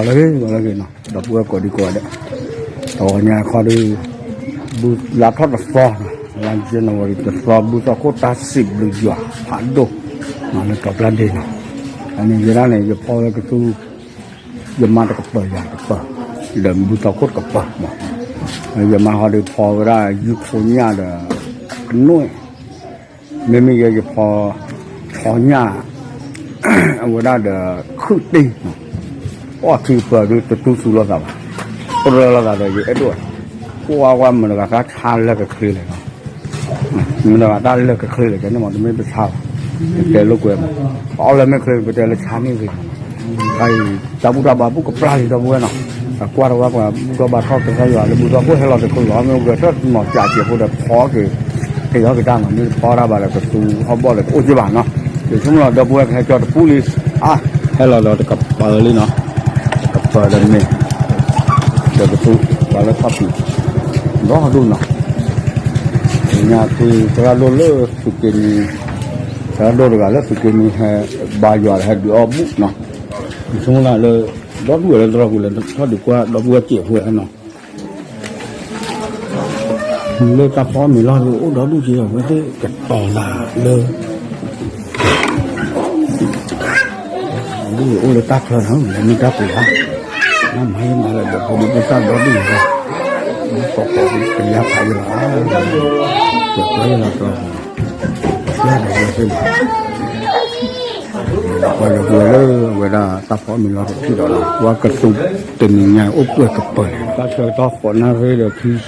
လၢဂ့ၤလၢဂ့ၤနီၤ ဒီပုၢ်ဝဲၢ်ကိးဒံကိးဂၤဒဲး, တဂီၤညါခီဒီး ဘုလါထီၣ်တသီနီၤ လါ January တသီ ဘုသီခိၣ်တၢ်စံးဘျုးယွၤဖးဒိၣ် လၢတီၤပျၢ်ဒ့နီၤ, အန့ၣ်ယဲဒၣ်န့ၣ် ယဖီဝဲကသူ ယမါတကပၤယၤတကပၤ, ဒီးဘုသီခိၣ်တကပၤမး, ယမါဟီဒီးဖီဝဲဒၣ် ယူၤခိညၣ်ဒီး အနွဲၣ် မ့မ့ၢ်ယဲယဖီ ဆီညၣ် အဝဲဒၣ်ဒီး ခုၣ်တ့ၢ်, အီၣ်ထံကပၤဒုးတတူၢ်သူလိာ်သးဘၣ်, ပရၢလိာ်သးဒီးယအဲၣ်ဒိၣ်, ကွၢ်ကွၢ်မတၤတဂၤတၢ်ဆါလၢကချ့လဲၣ်နီၤ, မတၤတဂၤတၢ်လၢကချ့လဲၣ် ကဲန့ၣ်မးတမ့ၢ်ပဆါဘၣ်, ပတဲလိာ်ကွဲမး, အီၣ်လၢမ့ၢ်ချ့ ပတဲလၢဆါန့ၢ်ဂ့ၤမးနီၤ, တၢ်အံၤ တၢ်ဘူၣ်တၢ်ဘါဘူၣ်ကပျၢ်လံဒီပုၢ်ဝဲၢ်နီၤ, အကွၢ်တဝဲပှၤဘူၣ်ထီၣ်ဘါထီၣ်ကစၢ်ယွၤလၢဘုသီခိၣ်ဟဲလီၤတချုးလီၤ မ့ၢ်ဂဲၤထၢၣ်နီၤ ကးက့ၤအဃိဒီးဖီက့ၤ က့ၤထီၣ်က့ၤတၢ်နီၤ မ့ၢ်တဖီတၢ်ဘၣ်ဒီးကသူဟီၣ်ဘီၣ်ဒီးတအိၣ်က့ဘၣ်နီၤ, ယဆိကမိၣ်လီၤဒီပုၢ်ဝဲၢ်ကဟဲကၠီတပူၤလံ, အါ ဟဲလီၤဒီးတကပၤလံနီၤ, တကပၤဒီးမ့ၢ် ဒီးကသူ ပှၤလၢထီၣ်ဖံး ဒီဒူၣ်နီၤ, ညါကွံသရၣ်ဒိၣ်လၢသုးက့နံၤ, သရၣ်ဒိၣ်တဂၤလၢသုးက့နံၤဟဲ ဘါယွၤဒီးဟဲဒုးအီၣ်ဘူၣ်နီၤ, ယဆိကမိၣ်လၢ ဒီဒူၣ်ဝဲလၢသရၣ်ပူၤလဲၤထီၣ်ဒုးကွၢ်ဒီပုၢ်ဝဲၢ်စဲးဖိနီၤ လၢတၢ်ဖီမ့ၤလီၢ်ဒီး အိၣ်ဒီဒူၣ်က့ၤအဝဲသ့ၣ်ကတီၤလၢ်လၢ ဒ်အိၣ်လၢတၢ်ချၢနီၤ မ့ၢ်တၢ်ပူၤလၢ်, နမၤယမၤလၢဒီးဖိဒံဖိသၣ်ဒီဒူၣ်န့ၣ်လီၤ, ကိးကိးကယါဖးယလီၤ, ကွဲးကွဲးယလီၤတၢ်, ယဒီးဝဲသ့ၣ်လီၤ ပှၤလၢပှဲၤလၢအဝဲဒၣ်တၢ်ဖီမ့ၤလီၢ်တထံၣ်ဒီးလီၤ ပှၤကသူတနံၤညါအိၣ်ပှဲၤကပၤန့ၣ် တၢ်ဆၢကတီၢ်ဃိးနၣ်ရံၣ်ဒီး ခံဆံခွံမံးနံး က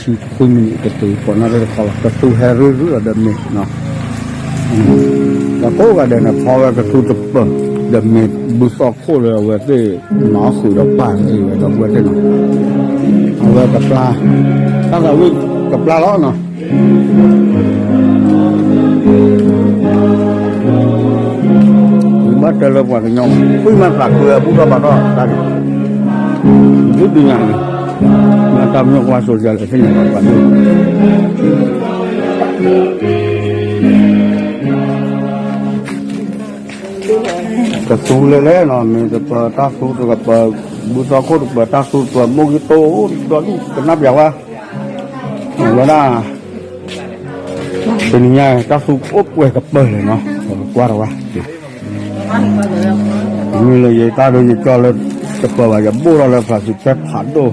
သူဃိးနၣ်ရံၣ်တခီလီၤ ကသူဟဲရုၢ်ရုၢ်လီၤဒီးမ့ၤနီၤ ဒီးကိးဂၤဒဲးန့ၣ် ဖီဝဲကသူတပၤ ဒီးမ့ၤဘုသီခိၣ်လၢအဝဲသ့ၣ် နီၣ်ဃုာ်ဒီးပၢ်သ့ၣ်ဝဲဒီပုၢ်ဝဲၢ်သ့ၣ်နီၤ အဝဲကပျၢ် တၢ်သးဝံၣ်ကပျၢ်လီၤနီၤ ဘၣ်တဲလၢပှၤကညီ ကွံမၤသးခုအဘူၣ်ထီၣ်ဘါထီၣ်တၢ်ဒံး ဒုးဒုးညါန့ၣ် မ့ၢ်တၢ်ပညိၣ်ကွၢ်စိၤယၤလဲၣ်သ့ၣ်ညါဘၣ်ပှၤဒိၣ် ကသူလဲၤလဲၤနီၤ မ့ၢ်တပၢၤတၢ်သူတကပၢၤ ဘုသီခိၣ်တပၢၤ တၢ်သူတပၢၤ မိၢ်ဂံၢ်တိဒီဒူၣ်ကနၣ်ပျးဝဲ ဝဲဒၣ် တနံၤညါ တၢ်သူအိၣ်ပှဲၤကပၢၤလဲၣ်နီၤ ပကကွၢ်တဝဲ မ့ၢ်လၢယတၢ်ဒိယကၠီလၢ တပၢၤဘၣ် ယဘိၣ်ထီၣ်လၢ ပျၢၤစံးဆဲဖးဒိၣ်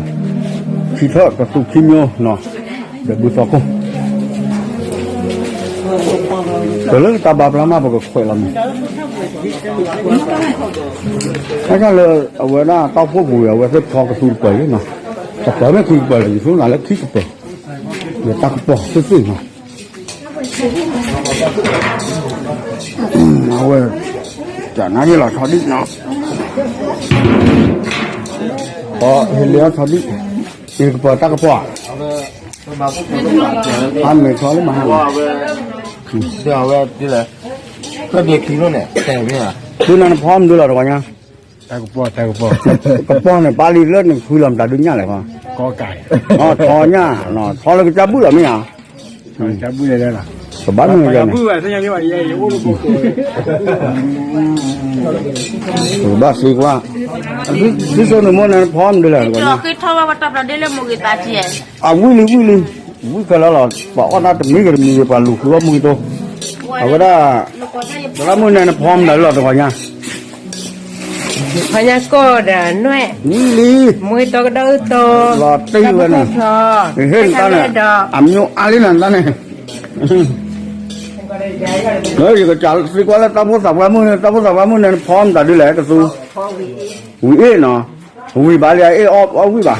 ခံထၢၣ်ကသူခံမျိုးနီၤ ဒီးဘုသီခိၣ် တလၢတၢ်ဘါပျၢ်မး ပကခွဲးလီၤမး ဟဲကလၢအဝဲဒၣ်တၢ်အိၣ်ဖှိၣ်ပူၤ အဝဲသ့ၣ်ဖီကသူတပၢၤလံနီၤ တပၢၤမ့ၢ်ခံကပၢၤလံ ယဆိကမိၣ်လၢခံကပၢၤ ဒီးတၢ်ကပီၤသ့ၣ်သ့ၣ်နီၤ အဝဲ တနၢ်ဟ့ၣ်လီၤဆီဒံၣ်နီၤ ပဟ့ၣ်လံအီၤဆီဒံၣ် ဟ့ၣ်ကပၢၤတၢ်ကပီၤ အမ့ၢ်ဆီလၢမဟါ အဝဲ တၢ်ဒ့ခံန့ၣ် တဲမ့ၢ် သုနၤနဖီမနုၤလီၤတဂီၤညါ ကပီၤန့ၣ် ပာ်လံလၢနဃုလီၤမတၤဒုညၣ်လဲၣ်ဃီ ထီညၣ် ထီလၢကစၢ်ဘူၣ်လီၤမ့ၢ်ဧါ ကဘၣ်မုာ်န့ၣ် ကဘၣ်သံကွၢ် သုစိနမိၢ်န့ၣ်ဖီမနုၤလဲၣ် ဃုထီၣ်ဝဲပှၤတၢ်ပျၢၤဒ့လၢမိၢ်ဂ့ၤသးကဲ အဝံၣ်လံဝံၣ်လံ ဝံၣ်ခဲလၢာ်လီၤ ပှၤအီၣ်တၢ်တမံၤဂ့ၤတမံၤဂ့ၤ ပှၤလူၤဃုအီၣ်မူကတိၤ အဝဲဒၣ် သရၣ်မုၣ်န့ၣ်နဖီမနုၤလီၤတဂီၤညါ ဖီညါကိၢ်ဒီးနွဲၣ် ဝံၣ်လံ မူတီကဒီးအုတီ လီၤတံၢ်ဝဲန့ၣ် ဟ့ၣ်နတၢ်န့ၣ် အမျိုးအါလံနတၢ်န့ၣ် လၢယကစးသံကွၢ်လၢတၢ်ဖိသၣ်ပှၢ်မုၣ်န့ၣ် တၢ်ဖိသၣ်ပှၢ်မုၣ်န့ၣ် နဖီမတၤဒ်လဲၣ်ကသူ ဝံၤအ့ၣ်နီၤ ဝံၤဘၣ်လံအ့ၣ်အီၣ်ဝံၣ်ဘၣ်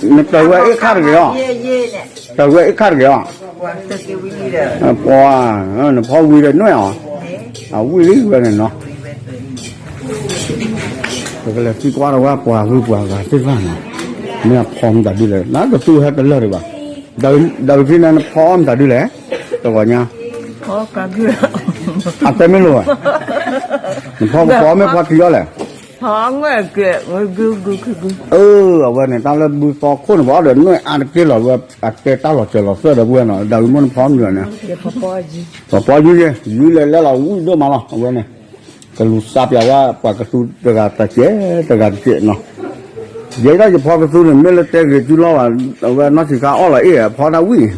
နတၢ်ဝဲအ့ၣ်ခါတဂ့ၤအီၤ တၢ်ဝဲအ့ၣ်ခါတဂ့ၤအီၤ ပှၤ နဖီဝံၤဒီးနွဲၣ်အီၤ အဝံၣ်လံဝဲန့ၣ်နီၤ ပကလဲၤသံကွၢ်တဝဲပှၤဂုၤပှၤဂၤသ့ၣ်တဖၣ်နီၤ မ့ၢ်အဖီမတၤဒ်လဲၣ် နကသူဟဲတလၢာ်ဒံးဘၣ် ဒီးဝံၤဖဲန့ၣ်နဖီမတၤဒ်လဲၣ် တဂီၤညါ အတဲမ့ၢ်လိာ်ဝဲ နဖီကဖီမ့ၢ်ဖီထံအီၤလဲၣ် အၢ အဝဲန့ၣ် တၢ်လၢဘုသီခိၣ်န့ၣ် ပှၤအီၣ်ဒီးနွဲၣ်အါတက့ၢ်လီၤ အတဲတၢ်လီၤစၢၤလီၤသွဲၣ်ဒီးပဝဲနီၤ ဒီးဝံၤမ့ၢ်နဖီမနုၤန့ၣ် ပှၤပီယူၤယဲ ယူၤလဲၤလဲၤလီၤ ဝံၣ်ဒိၣ်မးလီၤ အဝဲန့ၣ် ကလူၤစါပျးဝဲပှၤကသူတဂၤတစဲး တဂၤတစဲးနီၤ. ယဲဒၣ်ယဖီကသူန့ၣ် မ့ၢ်လၢတဲဂ့ၤစုလီၢ်ဘၣ်, အဝဲနီၢ်ဆံးခါအီၣ်လီၤအ့ၣ် ဖီတၢ်ဝံၣ်, ဖီ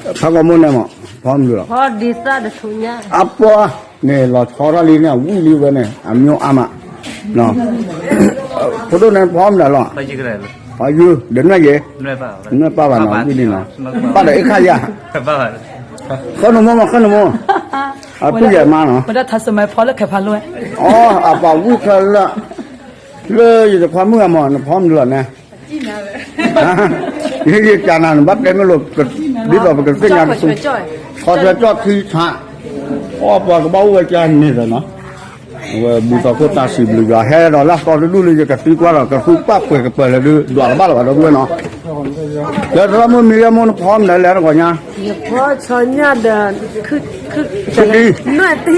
ကီၢ်မိၢ်န့ၣ်မး ဖီမနုၤလီၤ, အပှၤန့ၣ် လီၤဆီထီၣ်လံန့ၣ် အဝံၣ်လံဝဲန့ၣ် အမျိုးအမး, ဖိဒိၣ်န့ၣ်ဖီမနုၤလီၤ, ဖီယုၢ် ဒီးနွဲၣ်ယဲ, နွဲၣ်ပၢ်ဘၣ်နီၤ ဝံၣ်လံနီၤ, ပၢ်ဒီးအ့ၣ်ခါယၤ, ဃၢနမိၢ်မး ဃၢနမိၢ်, အပုၢ်ယဲမးနီၤ, အပၢ်ဝံၣ်ခဲလၢာ်, လၢယတခွါမုၣ်ဂၤမး နဖီမနုၤလီၤန့ၣ် ယကနၤနဘၣ်တဲမ့ၢ်လိာ်, ဒ်သိးပကသ့ၣ်ညါကသူ, ခီဆွဲကၠီၣ်ခံဆး, အီၣ်ပှၤကဘၣ်အိၣ်ဝဲကန့ၢ်ဒီးနီၤ, အဝဲဘူၣ်သီခိၣ်တၢ်စံးဘျုးယွၤဟဲဒီးလၢအသီတဒူၣ်လၢယကသံကွၢ်ဒီး ကသူပၢ်ပှဲၤကပၢၤလၢဒုး ဒွးတဘၣ်လၢၤဘၣ်ဒီပုၢ်ဝဲၢ်နီၤ, ဒီးသရၣ်မုၣ်မံၤယဲမိၢ်နဖီမနုၤလဲၣ်တဂီၤညါ, ယဖီဆီညၣ်ဒီး ခုၣ်တံၢ်, နွဲၣ်တံၢ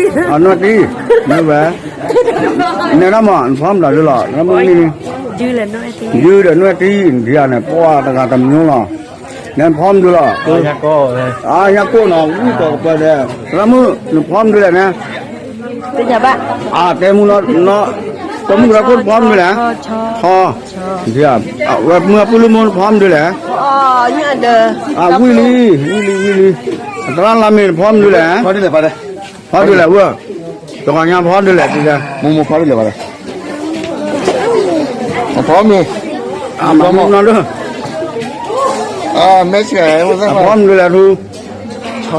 ်, မ့ၢ်ဝဲ, နဲဒၣ်မး နဖီမနုၤဒုလီၤ သရၣ်မုၣ်မံၤန့ၣ်, ယုၢ်ဒီးနွဲၣ်တံၢ် ဒ်န့ၣ် ပှၤတဂၤတမျိုးလီၤ, နဖီမနုၤလီၤ, ညၣ်ကိၣ်နီၤ ဝံၣ်ကိးကပၢၤဒီး သရၣ်မုၣ် နဖီမနုၤလဲၣ်န့ၣ်, တဲမူလီၤ, တမုၣ်ကရၢခိၣ်နဖီမနုၤလဲၣ်, ထီ, ဝဲမုၢ်အပုၢ်လၢမိၢ်နဖီမနုၤလဲၣ်, ဝံၣ်လံ, ဝံၣ်လံ ဝံၣ်လံ, သရၣ်လါမ့ၤနဖီမနုၤလဲၣ်, ဖီဒုလဲၣ်ဝဲ, တဂီၤညါဖီဒုလဲၣ်, မိၢ်မိၢ်ဖီဒုလဲၣ်ဘၣ်ဒီး, ဖီမ့ၤ, မနီၤဒု, ဖီမနုၤလဲၣ်ထူ, ဖီ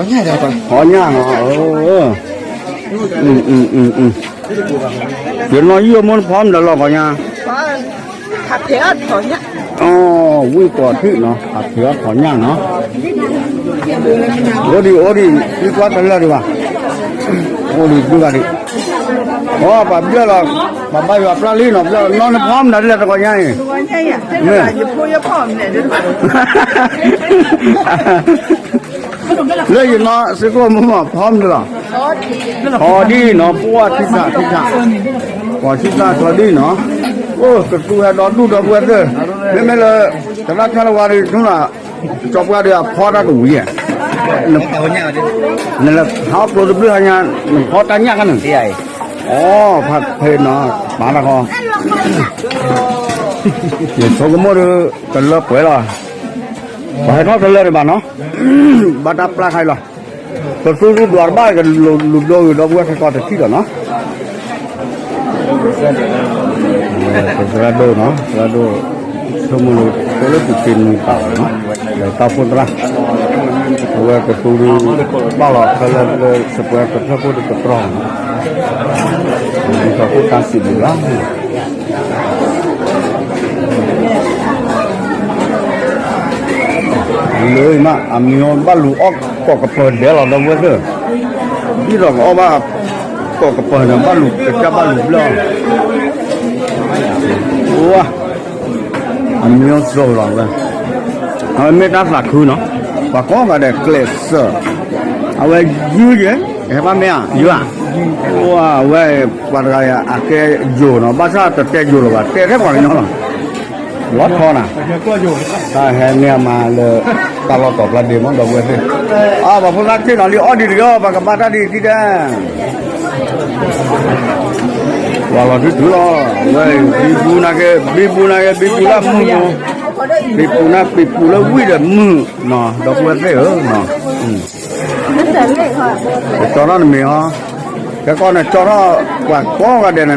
ညၣ်နီၤ, ယနီၢ်ယုၢ်မိၢ်နဖီမနုၤလဲၣ်လီၤဂီၤညါ, ဝံၣ်ကိးထံၣ်နီၤ ဖးဖံးအီၣ်ဖီညၣ်နီၤ, အိၣ်ဒံးအိၣ်ဒံး သံကွၢ်တလၢာ်ဒံးဘၣ်, အိၣ်ဒံးဒုဂၤဒံး, အိ ပှၤဘျၢၣ်လီၤ, ပှၤဘါယွၤပျၢ်လံနီၤ ဘျၢၣ်လီၤ နီၢ်နဖီမနုၤဒ်လဲၣ်တဂီၤညါအံၤ, မ့ၢ် လၢယနီၢ်စ့ၢ်ကီးမိၢ်မး ဖီမနုၤလီၤ, ဖီဒ်နီၤ ပှၤထံထးထံထး, ပှၤထံထးဖီဒ်နီၤ, အိၣ်ကသူဟဲဒီဒူၣ်ဒီပုၢ်ဝဲၢ်သ့ၣ်, မ့မ့ၢ်လၢ ကနၣ်ထၢလၢဝါဒ်ထူလီၤ, ကၠီပှၢ်ဒီးအဖီတၢ်တဝံၤဧါ, နလၢဟးအီၣ်ကျိတဘျုးဟါညါ, နဖီတၢ်ညၣ်ခါန့ၣ်, အိ ဖးဖဲနီၤ, ပာ်တၢ်ဃီ, ယဆိကမိၣ်ဒီး တလၢပှဲၤလီၤ, ပှၤဟဲထီၣ်တလၢဒံးဘၣ်နီၤ, ဘၣ်တၢ်ပျၢ်ခါအံၤလီၤ, ပသူဒုဒွးတဘၣ်ကလူၤဒိဂ့ၤဒီပုၢ်ဝဲၢ်ခဲကီးတထံၣ်ဒီးနီၤ သရၣ်ဒိၣ်နီၤ သရၣ်ဒိၣ်, ဆိကမိၣ်လၢ ကလၢပူၤက့ၤနုာ်ပာ်လီၤနီၤ, ဒီးတၢ်အိၣ်ဖှိၣ်သရၣ်, အဝဲကသူဒု ဘၣ်လီၤခဲလၢာ်လၢစပွဲကဖျၢၣ်ဖိတကတြီၢ်နီၤ, ဒ်သိးခိၣ်တၢ်စံးဘျုးလီၤ လၢမး အမံၤဘၣ်လူၤအီၣ်ကိးကပၢၤဒဲးလီၤ ဒီပုၢ်ဝဲၢ်သ့ၣ်, ဒ်သိးကအီၣ်ဘၣ်ကိးကပၢၤန့ၣ် ဘၣ်လူၤကစၢ်ဘၣ်လူၤဘျၢၣ်အီၤ, အမံၤစိၤလီၤဝဲ, အဝဲမ့ၢ်တၢ်သးခုနီၤ, ပှၤကိးဂၤဒဲးကျဲးစၢး, အဝဲယုၢ်ယဲ, ဟဲဘၣ်မ့ၢ်ဧါ, ယုၢ်ဧါ, အဝဲပှၤတဂၤအကဲယိာ်နီၤ, ဘၣ်ဆၣ်တတဲယိာ်လၢၤဘၣ်, တဲထဲပှၤကညီလီၤ လီၤထီနၤ, တၢ်ဟဲန့ၢ်အမါလၢ တၢ်လီၢ်တတီၤဖျါဒ့မ့ၢ်ဒီပုၢ်ဝဲၢ်သ့ၣ်, အါ ပှၤဖိသၣ်ခ့နီၤလံ အီၣ်ဒံးတဂ့ၤ ပှၤကဘၣ်တၢ်ဒ်ထံတဲ, ပှၤလီၤတုၤတုၤလီၤ, ဝဲ ဘံဘူနာ်က့ ဘံဘူနာ်က့ ဘံဘူလၢမုၢ်, ဘံဘူနာ် ဘံဘူလၢဝံၣ်ဒီးမုၢ်နီၤ ဒီပုၢ်ဝဲၢ်သ့ၣ်ဧၢ, ကကၠီထီၣ်နမ့ၢ်ဟီ, ကဲကီန့ၣ် ကၠီထီၣ်ပှၤကိးဂၤဒဲးန့ၣ် ဒီပုၢ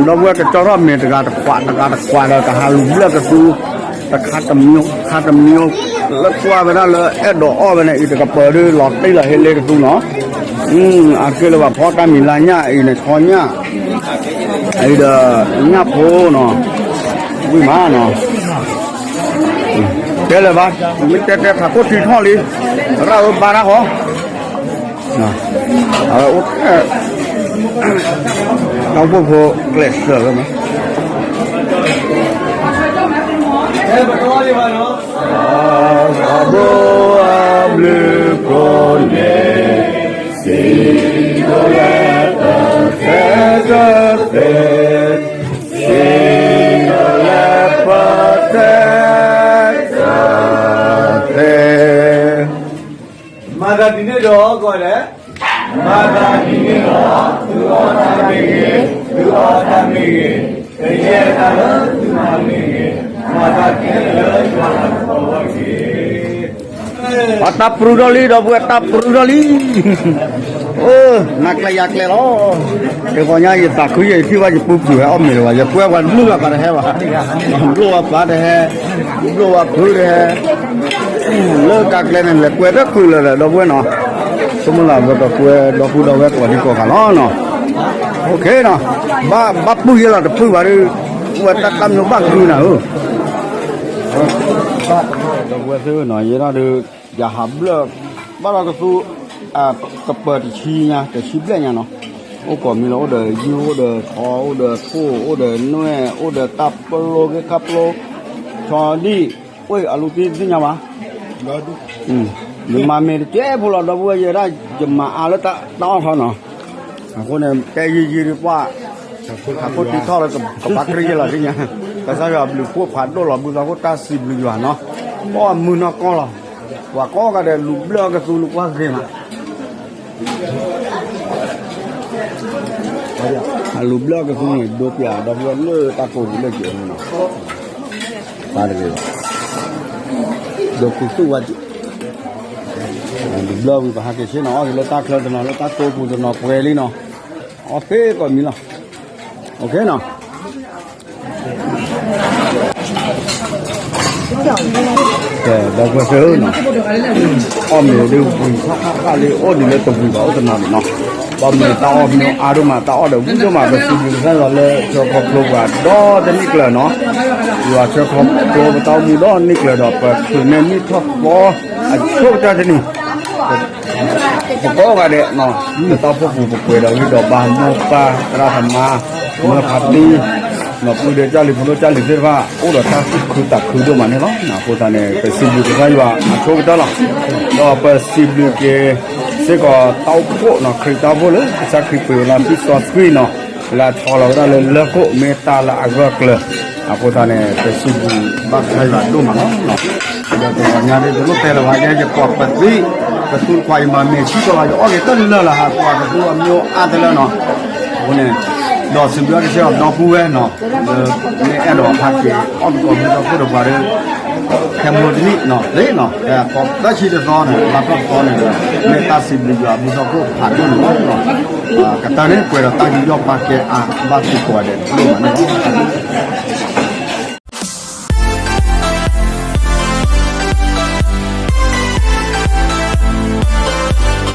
်ဝဲၢ် ကကၠီထီၣ်မ့ၢ်တဂၤတခွး တဂၤတခွးဒီး ကဟးလူၤဘျၢၣ်ကသူ, တခါတမံၤ တခါတမံၤ လၢကွၢ်ဝဲဒၣ်လၢအဲၣ်ဒိးအီၣ်ဝဲန့ၣ် အံၤတကပၤဒီး လီၤတံၢ်လီၤဟ့လ့ကသူနီၤ, အကဲလၢပှၤဖီတၢ်မံၤလါညၣ်အံၤန့ၣ် ခီညၣ်, အံၤဒီး ညၣ်ဖိနီၤ, ဝံၣ်မးနီၤ တဲလၢၤဘၣ်, မ့ၢ်တဲတဲဖးခိၣ်ထံထီၣ်လံ, ရၣ်ဧၢဘါတၢ်ဃီ, အဝဲအိၣ်ထဲ, တၢ်အိၣ်ဖှိၣ်ဖိကျဲးစၢးဝဲမး, အဘိအဘျုးကိးန့ၣ်, စံးဘျုးလၢပသဲကသ့, စံးဘျုးလၢပသဲကသ့, မၤသးဒ်န့ၣ်ဒီး ကီးဒဲး မၤသးဒ်န့ၣ်ဒီး သုအီၣ်တၢ်မ့ၢ်ဂ့ၤ, သုအီတၢ်မ့ၢ်ဂ့ၤ, ကယဲၢ်တၢ်လၢသုမၤမ့ၢ်ဂ့ၤ, မၤသးဒ်န့ၣ်လၢယွၤအသးတဖၣ်အဂီၢ်တက့ၢ်. အတၢ်ပြူၤဒီးလံ ဒီပုၢ်ဝဲၢ် တၢ်ပြူၤဒီးလံ. အိ, နၤကျဲယၤကျဲလီၤ. တဂီၤညါယသးခုယဲ ယထံၣ်ဘၣ်ယပုၢ်ဖုးဟဲအီၣ်မ့ၤလၢၤ, ယကွဲပှၤတဘျုးဘၣ်ပှၤတဟဲဘၣ်, ဘျိၣ်ဝဲပှၤတဟဲ, ဘျိၣ်ဝဲဖုတဟဲ, လၢကါကျဲန့ၣ် လဲၤကွဲတကုာ်လၢာ်ဒီး ဒီပုၢ်ဝဲၢ်နီၤ. ဆိကမိၣ်လၢအဝဲကကွဲဒီပုၢ်ဒီဝဲၢ်ကိးဒံကိးဂၤလီၤနီၤ. ဘၣ်ပုၢ်ယဲလီၤ တပုၢ်ဘၣ်ဒီး, ဝဲတၢ်တၢ်မံၤဘၣ်ကုနၤဧၢ. ဒီပုၢ်ဝဲၢ်သ့ၣ်နီၤ ယဲဒၣ်ဒီး ယဟးဘျၢၣ် ဘၣ်ဒီးကသူ ကပၢၤတဆံညါ တဆံဘျဲၣ်ညါနီၤ. အိၣ်ကိးမံၤလီၤ အိၣ်ဒီးယုၢ် အိၣ်ဒီးထီ အိၣ်ဒီးခိၣ် အိၣ်ဒီးနွဲၣ် အိၣ်ဒီးတၢ်ပျိ ဂ့ၢ်ခၣ်ပျိ ဆီဒံၣ် အိၣ်အလူၤသ့ၣ်ညါဘၣ်. ယမၤမ့ၢ်တကဲဖိလီၤ ဒီပုၢ်ဝဲၢ် ယဲဒၣ် ယမၤအါလၢတၢ်အီၣ်ထီနီၤ. အဃိန့ၣ် တဲယံာ်ယံာ်ဒံးပှၢ် ဟးခိၣ်တံထီၣ်လၢကဘၣ်ကြၢးယဲလီၤသ့ၣ်ညါ, ကစၢ်ယွၤဘျုးဖှိၣ်ဖးဒိၣ်လီၤ ဘုသးခိၣ်တၢ်စံးဘျုးယွၤနီၤ. ပှၤမုၢ်နီၢ်ကီၢ်လီၤ, ပှၤကိးဂၤဒဲးလူၤဘျၢၣ်အီၣ်ကသူလူၤကွၢ်ဂ့ၤမး အလူၤဘျၢၣ်အီၣ်ကသူန့ၣ် ဒိပၠး ဒီပုၢ်ဝဲၢ်လၢတၢ်ကိးပူၤလၢက့ၤန့ၣ်နီၤ, တၢ်တဂ့ၤဘၣ်, ဒိခူသူၣ်ဝဲက့ၤ, လူၤဘျၢၣ်ဝံၤ ပဟးက့ၤဆ့ၣ်နီၤ အီၣ်က့ၤလၢတၢ်ချၢတနီၤ လၢတၢ်ကိးပူၤတနီၤ ပှဲၤလံနီၤ, အီၣ်သ့ကိးမံၤလီၤ. ကဲ ဒီပုၢ်ဝဲၢ်သ့ၣ်နီၤ, အီၣ်မ့ၤဒ်ဝံၤခါခါခါလံ အိၣ်ဒံးလၢတဝံၤဘၣ် အိၣ်တနီၤန့ၣ်နီၤ, ဘၣ်မ့ၢ်တၢ်အီၣ်မ့ၢ်အါဒိၣ်မး တၢ်အီၣ်ဒီးဝံၣ်ဒိၣ်မး ပစံးဘျုးကစၢ်ယွၤလၢဆှၢခီဖျိပှၤဒီတနံၣ်ကျၢၤနီၤ, ယွၤဆှၢခီဖျိပတၢ်အိၣ်မူဒီနံၣ်ကျၢၤဒီး ပချုးန့ၢ်နံၣ်ထီၣ်သီအဆိကတၢၢ်တနံၤ ပကိးဂၤဒဲး ပတၢ်အိၣ်ဖှိၣ်ပူၤ ပပှဲၤဒီးဂံၢ်ဒီးဘါ မိၢ်ပၢ်သရၣ်သမါ မၢဖါတံၢ် နီၢ်ပုၢ်ဒီးကၢ်လံၤဖိဒိၣ်ကၢ်လံၤသ့ၣ်တဖၣ် အိၣ်ဒီးတၢ်သူၣ်ခုသးခုဒိၣ်မးန့ၣ်လီၤ. အဃိသတးန့ၣ် ပစံးဘျုးကစၢ်ယွၤအဆိကတၢၢ်လီၤ. ဒီးပစံးဘျုးက့ၤစ့ၢ်ကီးတၢ်အိၣ်ဖှိၣ်နီၤ ခရံာ်တၢ်အိၣ်ဖှိၣ်လၢကစၢ်ခရံာ်ပှ့ၤဝဲလၢ သံစီဆှံနီၤ လၢအဆီလီၤဝဲဒၣ်လၢလၢၢ်ခိၣ် မ့ၢ်တၢ်လၢအဂၢၢ်ကျၢၤ အဃိသတးန့ၣ် ပစံးဘျုးဘၣ်ကစၢ်ယွၤဒိၣ်မးလီၤ. ဒီးတဂီၤညါဒ်သိးတဲလၢၤဘၣ် ယဲယကိးပသံ ပသူတခွါ ယမၤမ့ၢ်ဆံးကီးဘၣ် ယအီၣ်က့ၤတၢ်လၢလၢ်လၢ် ဟးကွၢ်ကသူအမ့ၢ်အါတလၢနီၤ. အဃိန့ၣ် ဒီးစံးဘျုးကစၢ်ယွၤဒီပုၢ်ဝဲၢ်နီၤ လၢမ့ၢ်အဲၣ်ဒိးဟးက့ၤအီၣ်သကိးမူသကိးဒီးပှၤဒီး ခဲမုၢ်တနံၣ်နီၤ လ့နီၤ ကိးသၢဆံတသီန့ၣ် လါထီၣ်တသီန့ၣ် မ့ၢ်တၢ်စံးဘျုးယွၤအဘုသကိးဖးဒိၣ်န့ၣ်လီၤ. ကတၢၢ်န့ၣ် ပှဲၤဒီးတၢ်ယူးယီၣ်ပာ်ကဲအါ ဘၣ်သ့ၣ်ကိးဂၤဒဲးတလိၣ်ဘၣ်န့ၣ်လီၤ.